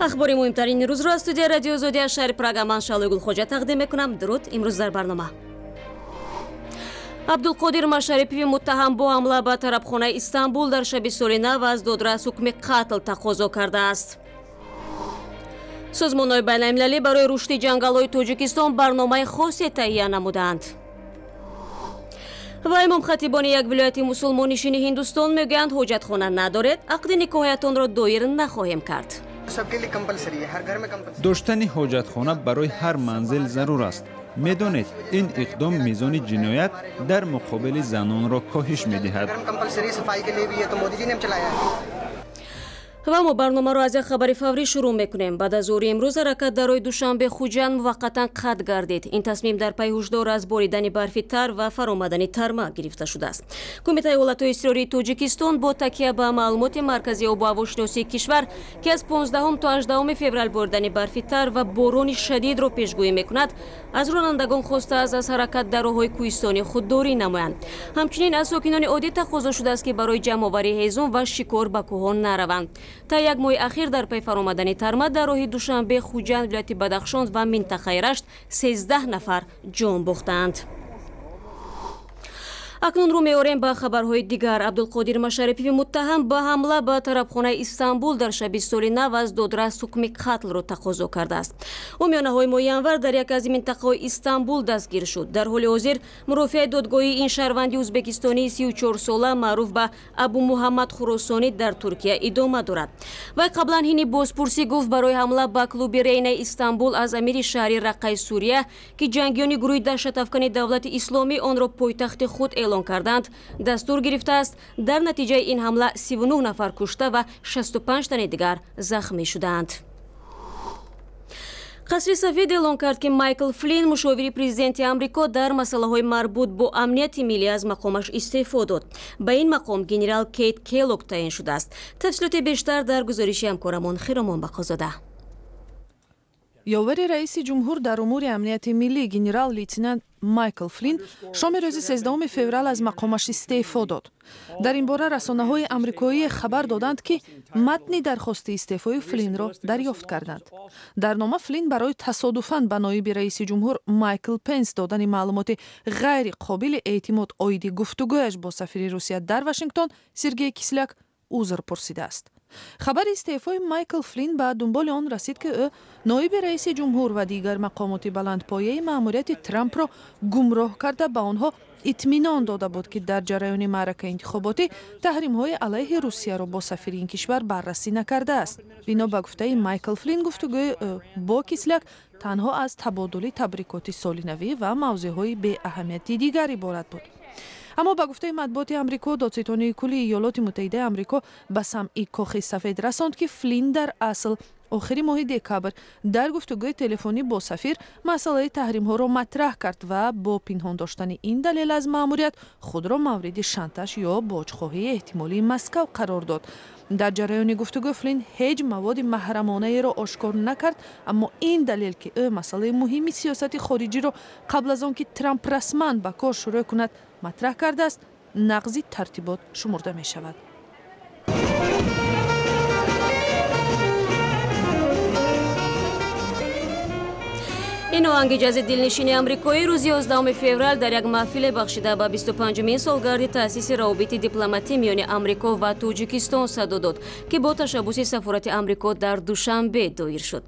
Ахбори муҳимтарини рӯзро аз студияи Радиои Озодӣ аз шаҳри Прага ман Шаҳлои Гулхоҷа тақдим мекунам. Дуруд, имрӯз дар барнома. Абдулқодир Машарипови муттаҳам бо ҳамла ба тарабхонаи Истанбул дар шаби соли нав аз додрас ҳукми қатл тақозо кардааст. Созмонҳои байналмилалӣ барои рушди ҷангалҳои Тоҷикистон барномаи хосе таҳия намуданд. Ва имомхатибони як вилояти мусулмоннишини Ҳиндустон мегӯянд, ҳоҷатхона надоред, ақди никоҳиятонро доир нахоҳем кард. Доштани ҳоҷатхона барои ҳар манзил зарур аст. Медонед, ин иқдом мизони ҷиноят дар муқобили занонро коҳиш медиҳад. Ва мо барномаро аз як хабари фаврӣ шурӯъ мекунем. Баъд аз зуҳри имрӯз ҳаракат дар роҳи Душанбе Хуҷанд муваққатан қатъ гардид. Ин тасмим дар пайи ҳушдор аз боридани барфи тар ва фаромадани тарма гирифта шудааст. Кумитаи ҳолатҳои изтирории Тоҷикистон бо такя ба маълумоти Маркази обу ҳавошиносии кишвар, ки аз 15 то 18 феврал боридани барфи тар ва борони шадидро пешгӯӣ мекунад, аз ронандагон хостааст аз ҳаракат дар роҳҳои кӯҳистонӣ худдорӣ намоянд. Ҳамчунин аз сокинони оддӣ тақозо шудааст, ки барои ҷамъоварии ҳезум ва шикор ба кӯҳон нараванд. Та як моҳи ахир дар пай фаромадани тарма дар роҳи Душанбе Хуҷанд, вилояти Бадахшон ва минтақаи Рашт 13 нафар ҷон бохтаанд. Акнун рӯ меорем ба хабарҳои дигар. Абдулқодир Машарипови муттаҳам ба ҳамла ба тарабхонаи Истанбул дар шаби соли нав аз додрас ҳукми қатлро тақозо кардааст. Ӯ миёнаҳои моҳи январ дар яке аз минтақаҳои Истанбул дастгир шуд. Дар ҳоли ҳозир мурофиаи додгоҳии ин шаҳрванди ӯзбекистонии 34сола маъруф ба Абу Муҳаммад Хуросонӣ дар Туркия идома дорад. Вай қаблан ҳини бозпурсӣ гуфт, барои ҳамла ба клуби Рейнаи Истанбул аз амири шаҳри Раққаи Сурия, ки ҷангиёни гурӯҳи даҳшатафкани Давлати Исломӣ онро пойтахти худ эълон карданд, дастур гирифтааст. Дар натиҷаи ин ҳамла 39 нафар кушта ва 65 тани дигар захмӣ шудаанд. Қасри Сафед эълон кард, ки Майкл Флин, мушовири президенти Амрико дар масъалаҳои марбут бо амнияти миллӣ, аз мақомаш истеъфо дод. Ба ин мақом генерал Кейт Келлог таъин шудааст. Тафсилоти бештар дар гузориши ҳамкорамон Хиромон Бақозода. Ёвари раиси ҷумҳур дар умури амнияти миллӣ генерал лейтенант Майкл Флин шоми рӯзи 13 феврал аз мақомаш истеъфо дод. Дар ин бора расонаҳои амрикоӣ хабар доданд, ки матни дархости истеъфои Флинро дарёфт карданд. Дар нома Флин барои тасодуфан ба ноиби раиси ҷумҳур Майкл Пенс додани маълумоти ғайри қобили эътимод оиди гуфтугӯяш бо сафири Русия дар Вашингтон Сергей Кисляк узр пурсидааст. Хабари истеъфои Майкл Флин ба дунболи он расид, ки ӯ ноиби раиси ҷумҳур ва дигар мақомоти баландпояи маъмурияти Трампро гумроҳ карда, ба онҳо итминон дода буд, ки дар ҷараёни маъракаи интихоботӣ таҳримҳои алайҳи Русияро бо сафири ин кишвар баррасӣ накардааст. Бино ба гуфтаи Майкл Флин, гуфтугӯи ӯ бо Кисляк танҳо аз табодули табрикоти солинавӣ ва мавзӯъҳои беаҳамияти дигар иборат буд. Аммо ба гуфтаи матбуоти Амрико, додситонии кулли Иёлоти Муттаҳидаи Амрико ба самъи Кохи Сафед расонд, ки Флин дар асл охири моҳи декабр дар гуфтугӯи телефонӣ бо сафир масъалаи таҳримҳоро матраҳ кард ва бо пинҳон доштани ин далел аз маъмурият худро мавриди шантаж ё боҷхоҳии эҳтимолии Москав қарор дод. Дар ҷараёни гуфтугӯ Флин ҳеҷ маводи маҳрамонаеро ошкор накард, аммо ин далел, ки ӯ масъалаи муҳими сиёсати хориҷиро қабл аз он ки Трамп расман ба кор шурӯъ кунад матраҳ кардааст, нақзи тартибот шумурда мешавад. Ин оҳанги ҷази дилнишини амрикоӣ рӯзи 11 феврал дар як маҳфиле бахшида ба 25-умин солгарди таъсиси равобити дипломатӣ миёни Амрико ва Тоҷикистон садо дод, ки бо ташаббуси сафорати Амрико дар Душанбе доир шуд.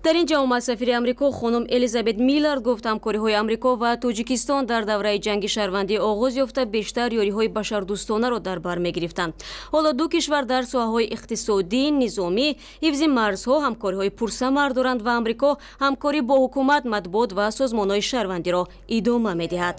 Дар ин ҷамъомад сафири Амрико хонум Элизабет Миллард гуфт, ҳамкориҳои Амрико ва Тоҷикистон дар давраи ҷанги шаҳрвандӣ оғоз ёфта бештар ёриҳои башардӯстонаро дар бар мегирифтанд. Ҳоло ду кишвар дар соҳаҳои иқтисодӣ, низомӣ, ҳифзи марзҳо ҳамкориҳои пурсамар доранд ва Амрико ҳамкорӣ бо ҳукумат, матбуот ва созмонҳои шаҳрвандиро идома медиҳад.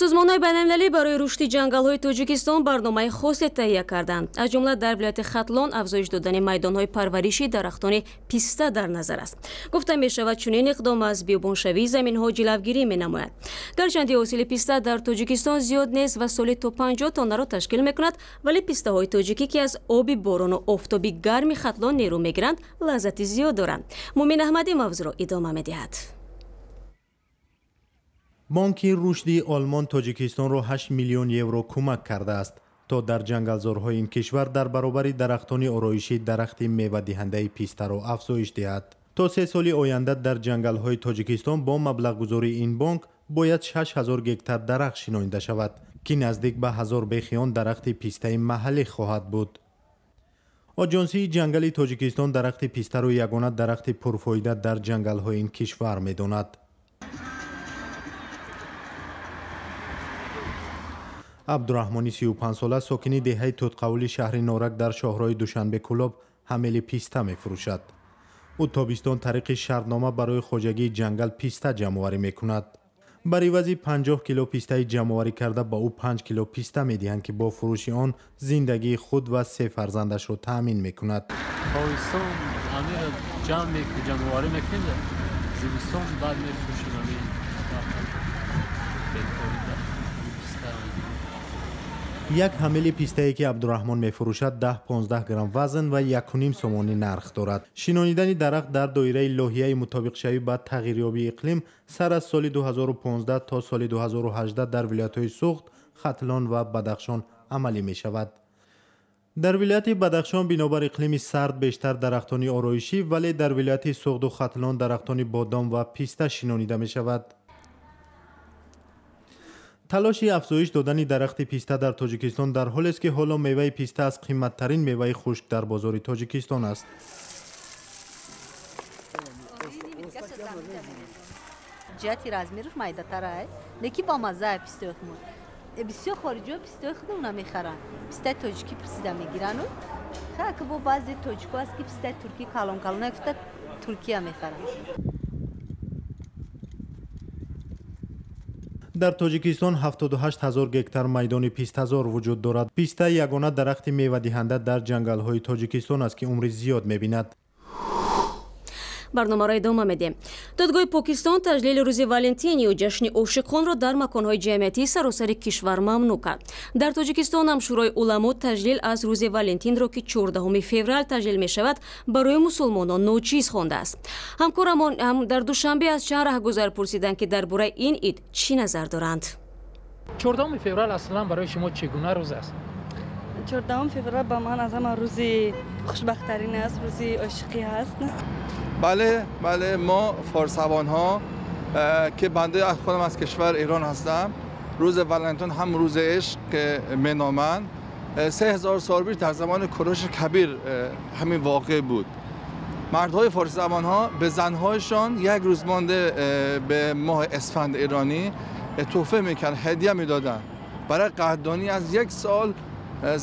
Созмонҳои байналмилалӣ барои рушди ҷангалҳои Тоҷикистон барномаи хосе таҳия карданд. Аз ҷумла дар вилояти Хатлон афзоиш додани майдонҳои парвариши дарахтони писта дар назар аст. Гуфта мешавад, чунин иқдом аз биёбоншавии заминҳо ҷилавгирӣ менамояд. Гарчанде ҳосили писта дар Тоҷикистон зиёд нест ва соли то 50 тоннаро ташкил мекунад, вале пистаҳои тоҷикӣ, ки аз оби борону офтоби гарми Хатлон нерӯ мегиранд, лаззати зиёд доранд. Мумин Аҳмадӣ мавзӯъро идома медиҳад. Бонки рушди Олмон Тоҷикистонро 8 миллион евро кӯмак кардааст, то дар ҷангалзорҳои ин кишвар дар баробари дарахтони ороишӣ дарахти мевадиҳандаи пистаро афзоиш диҳад. То 3 соли оянда дар ҷангалҳои Тоҷикистон бо маблағгузории ин бонк бояд 6000 гектар дарахт шинонида шавад, ки наздик ба 1000 бехи он дарахти пистаи маҳаллӣ хоҳад буд. Оҷонсии ҷангали Тоҷикистон дарахти пистаро ягона дарахти пурфоида дар ҷангалҳои ин кишвар медонад. Абдураҳмони 35сола, сокини деҳаи Тутқавули шаҳри Норак дар шоҳроҳи Душанбе-Кӯлоб ҳамели писта мефурӯшад. Ӯ тобистон тариқи шартнома барои хоҷагии ҷангал писта ҷамъоварӣ мекунад. Бар ивази 50 кило пистаи ҷамъоварӣ карда ба ӯ 5 кило писта медиҳанд, ки бо фурӯши он зиндагии худ ва се фарзандашро таъмин мекунад. Тобистон амира ҷамъоварӣ мекунем, зимистон баъд мефурӯшем. Як ҳамели пистае, ки Абдураҳмон мефурӯшад, 10-15 грамм вазн ва 1,5 сомонӣ нарх дорад. Шинонидани дарахт дар доираи лоҳияи мутобиқшавӣ ба тағйирёбии иқлим сар аз соли 2015 то соли 2018 дар вилоятҳои Суғд, Хатлон ва Бадахшон амалӣ мешавад. Дар вилояти Бадахшон бинобар иқлими сард бештар дарахтони ороишӣ, вале дар вилояти Суғду Хатлон дарахтони бодом ва писта шинонида мешавад. Талоши афзоиш додани дарахти писта дар Тоҷикистон дар ҳолест, ки ҳоло меваи писта аз қиматтарин меваи хушк дар бозори Тоҷикистон аст. Ҷиҳати размераш майдатарай, леки бомаззаа пистаи худмон. Бисёр хориҷиҳо пистаи худмона мехаранд, пистаи тоҷикӣ пурсида мегирану. Ха, бо баъзе тоҷико аст, ки пистаи туркӣ калон калона гуфта Туркия мехаранд. Дар Тоҷикистон 78 ҳазор гектар майдони пистазор вуҷуд дорад. Писта ягона дарахти мевадиҳанда дар ҷангалҳои Тоҷикистон аст, ки умри зиёд мебинад. Барномаро идома медиҳем. Додгоҳи Покистон таҷлили рӯзи Валентин ё ҷашни ошиқонро дар маконҳои ҷамъиятии саросари кишвар мамнӯъ кард. Дар Тоҷикистон ҳам Шӯрои уламо таҷлил аз рӯзи Валентинро, ки 14 феврал таҷлил мешавад, барои мусулмонон ночиз хондааст. Ҳамкорамон дар Душанбе аз чанд раҳгузар пурсиданд, ки дар бораи ин ид чӣ назар доранд. 14 феврал аслан барои шумо чӣ гуна рӯз аст? 14 феврал ба ман аз ҳама рӯзи хушбахттарин аст, рӯзи ошиқӣ ҳаст. Бале, бале, мо форсавонҳо, ки банда аз худам аз кишвар Эрон ҳастам, рӯзи Валентин ҳам рӯзи ишқ ки меноманд, 3000 сол пеш дар замони Куруш Кабир ҳамин воқеа буд. Мардҳои форсизабонҳо ба занҳояшон як рӯз монда ба моҳи اسفند ایرانی تحفه میکردن، هدیه میدادن برای قدردانی از یک سال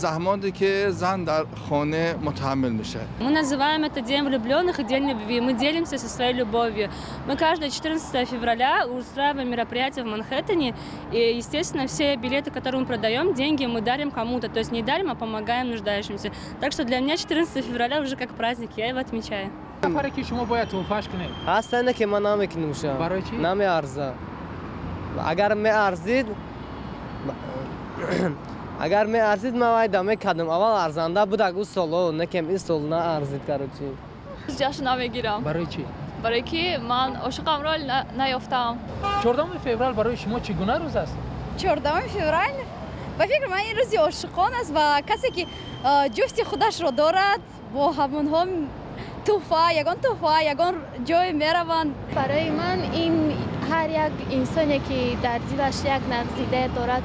زحماتی که زن در خانه متحمل میشه. Мы называем это День влюбленных и День любви. Мы делимся со своей любовью. Мы каждое 14 февраля устраиваем мероприятие в Манхэттене. И, естественно, все билеты, которые мы продаем, деньги мы дарим кому-то. То есть не дарим, а помогаем нуждающимся. Так что для меня 14 февраля уже как праздник, я его отмечаю. нафаре ки шумо бояд туҳфаш кунед? Ҳастане ки ман намекунам. Барои чӣ? Намеарза. Агар меарзид, агар меарзид, ман вайда мекардам. Аввал арзанда буд, ӯ соло, некем ин сол наарзид, короче. Ҷашн намегирам. Барои чӣ? Барои ки ман ошиқамро наёфтам. 14 феврал барои шумо чӣ гуна рӯз аст? 14 феврал ба фикри ман ин рӯзи ошиқон аст ва касе ки ҷуфти худашро дорад, бо ҳамонҳо туҳфа, ягон туҳфа, ягон ҷое мераванд. Барои ман ин ҳар як инсоне ки дар дилаш як нағзида дорад,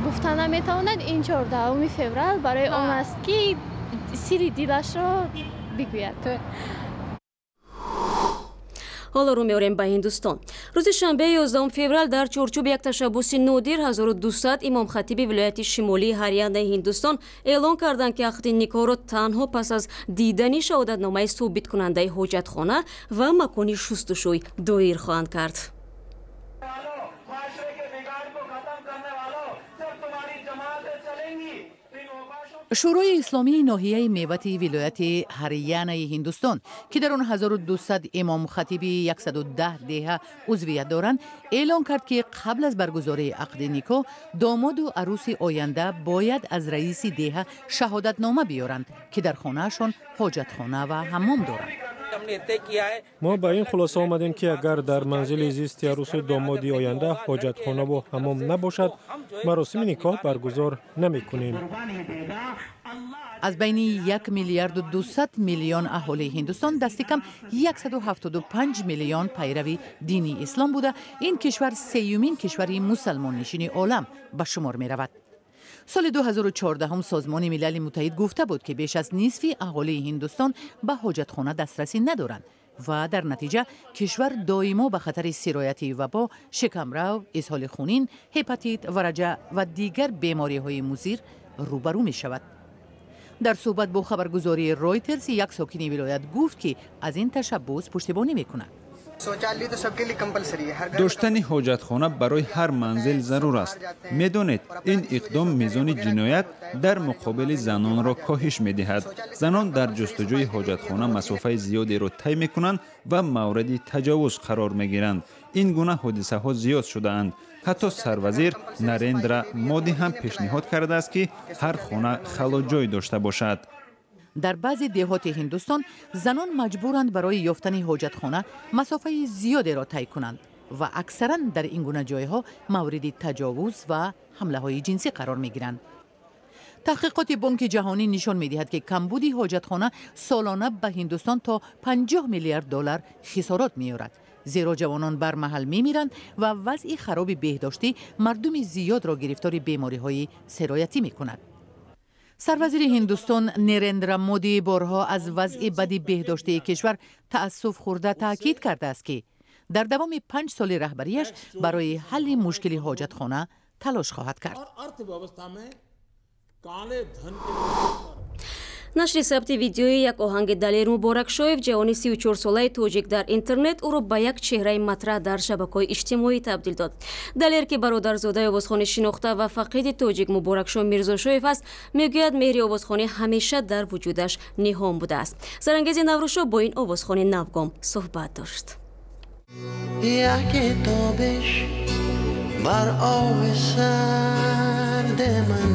гуфта наметавонад, ин 14 феврал барои он аст, ки сири дилашро бигӯяд. Ҳоло рӯ меорем ба Ҳиндустон. Рӯзи шанбе 11 феврал дар чорчӯби як ташаббуси нодир 1200 имомхатиби вилояти шимолии Ҳарьянаи Ҳиндустон эълон карданд, ки ақди никоҳро танҳо пас аз дидани шаҳодатномаи собиткунандаи ҳоҷатхона ва макони шустушӯй доир хоҳанд кард. Шӯрои исломии ноҳияи Мевати вилояти Ҳарьянаи Ҳиндустон, ки дар он 1200 имомхатиби 110 деҳа узвият доранд, эълон кард, ки қабл аз баргузории ақди никоҳ домоду арӯси оянда бояд аз раиси деҳа шаҳодатнома биёранд, ки дар хонаашон ҳоҷатхона ва ҳаммом доранд. Мо ба ин хулоса омадем, ки агар дар манзили зисти арӯсу домоди оянда ҳоҷатхонаву ҳаммом набошад, маросими никоҳ баргузор намекунем. Аз байни 1 миллиарду 200 миллион аҳолии Ҳиндустон дасти кам 175 миллион пайрави дини ислом буда, ин кишвар сеюмин кишвари мусалмоннишини олам ба шумор меравад. Соли 2014 Созмони Милали Муттаҳид гуфта буд, ки беш аз нисфи аҳолии Ҳиндустон ба ҳоҷатхона дастрасӣ надоранд ва дар натиҷа кишвар доимо ба хатари сирояти вабо, шикамрав, изҳоли хунин, ҳепатит, вараҷа ва дигар бемориҳои музир рӯбарӯ мешавад. Дар суҳбат бо хабаргузории Ройтерс як сокини вилоят гуфт, ки аз ин ташаббус пуштибонӣ мекунад. Доштани ҳоҷатхона барои ҳар манзил зарур аст. Медонед, ин иқдом мизони ҷиноят дар муқобили занонро коҳиш медиҳад. Занон дар ҷустуҷӯи ҳоҷатхона масофаи зиёдеро тай мекунанд ва мавриди таҷовуз қарор мегиранд. Ин гуна ҳодисаҳо зиёд шудаанд. Ҳатто сарвазир Нарендра Моди ҳам пешниҳод кардааст, ки ҳар хона халоҷой дошта бошад. Дар баъзе деҳоти Ҳиндустон занон маҷбуранд барои ёфтани ҳоҷатхона масофаи зиёдеро тай кунанд ва аксаран дар ин гуна ҷойҳо мавриди таҷовуз ва ҳамлаҳои ҷинсӣ қарор мегиранд. Таҳқиқоти Бонки Ҷаҳонӣ нишон медиҳад, ки камбуди ҳоҷатхона солона ба Ҳиндустон то 50 миллиард доллар хисорот меорад, зеро ҷавонон бармаҳал мемиранд ва вазъи хароби беҳдоштӣ мардуми зиёдро гирифтори бемориҳои сироятӣ мекунад. Сарвазири Ҳиндустон Нерендра Моди борҳо аз вазъи бади беҳдоштии кишвар таассуф хӯрда таъкид кардааст, ки дар давоми 5 соли раҳбарияш барои ҳалли мушкили ҳоҷатхона талош хоҳад кард. Нашри сабти видеои як оҳанги Далер Муборакшоев, ҷавони 34-солаи тоҷик дар интернет, ӯро ба як чеҳраи матраҳ дар шабакаҳои иҷтимоӣ табдил дод. Далер, ки бародарзодаи овозхони шинохта ва фақиди тоҷик Муборакшо Мирзошоев аст, мегӯяд, меҳри овозхонӣ ҳамеша дар вуҷудаш ниҳон будааст. Сарангези Наврӯзшо бо ин овозхони навгом суҳбат дошт. Яке тобиш бар оби сарди ман.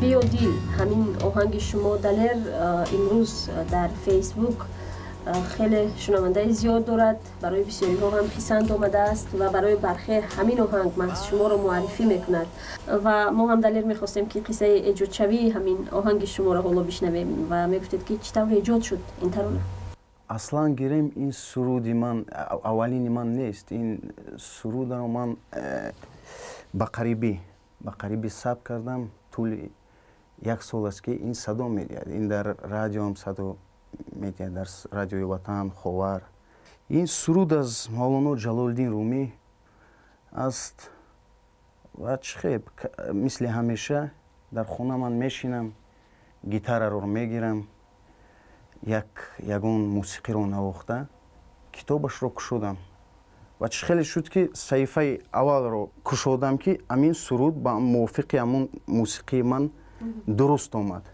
Биё дил, ҳамин оҳанги шумо, Далер, имрӯз дар Фейсбук хеле шунавандаи зиёд дорад, барои бисёриҳо ҳам писанд омадааст ва барои бархе ҳамин оҳанг маҳз шуморо муаррифӣ мекунад. Ва мо ҳам, Далер, мехостем, ки қиссаи эҷодшавии ҳамин оҳанги шуморо ҳоло бишнавем ва мегуфтед, ки чӣ тавр эҷод шуд ин тарона. Аслан гирем, ин суруди ман аввалини ман нест. Ин сурудро ман ба қарибӣ сабт кардам. Тӯли як сол аст, ки ин садо медиҳад. Ин дар радиоам садо медиҳад, дар радиои Ватан, Ховар. Ин суруд аз Мавлоно Ҷалолиддин Румӣ аст ва чӣ хеб, мисли ҳамеша дар хона ман мешинам, гитараро мегирам, ягон мусиқиро навохта, китобашро кушодам ва чӣ хеле шуд, ки саҳифаи аввалро кушодам, ки амин суруд ба мувофиқи ҳамун мусиқии ман дуруст омад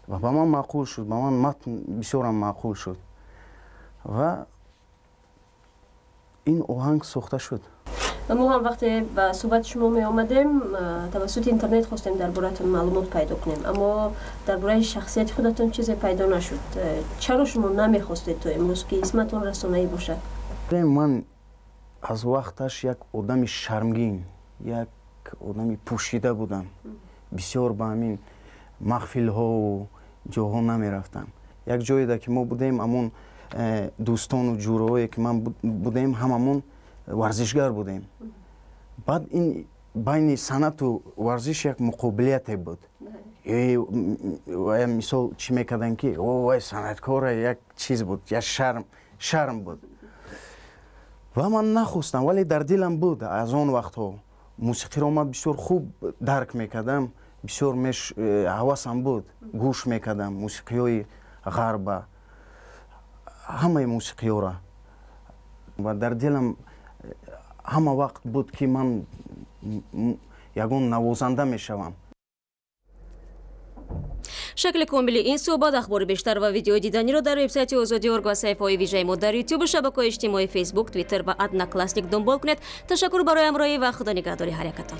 ва ба ман маъқул шуд, ба ман матн бисёрам маъқул шуд ва ин оҳанг сохта шуд. Мо ҳам вақте ба суҳбати шумо меомадем, тавассути интернет хостем дар бораатон маълумот пайдо кунем, аммо дар бораи шахсияти худатон чизе пайдо нашуд. Чаро шумо намехостед то имрӯз, ки исматон расонаӣ бошад? Ман аз вақташ як одами шармгин, як одами пӯшида будам. Бисёр ба ҳамин маҳфилҳову ҷоҳо намерафтам. Як ҷоеда ки мо будем, ҳамон дӯстону ҷӯраҳое ки ман будем, ҳамамон варзишгар будем. Баъд ин байни санъату варзиш як муқобилияте буд. Мисол, чӣ мекардем, ки о вай санъаткора, як чиз буд, як шарм буд. Ва ман нахостам, вале дар дилам буд аз он вақтҳо. Мусиқиро ман бисёр хуб дарк мекардам, бисёр ҳавасам буд, гӯш мекардам мусиқиҳои ғарба, ҳамаи мусиқиҳоро. Ва дар дилам ҳама вақт буд, ки ман ягон навозанда мешавам. Шакли комили ин суҳбат, ахбори бештар ва видеои диданиро дар вебсайти Озодӣ орг ва саҳифаҳои вижаи мо дар Ютуб, шабакаҳои иҷтимоии Фейсбук, Твиттер ва Одноклассник дунбол кунед. Ташаккур барои ҳамроҳӣ ва худо нигаҳдори ҳар якатон.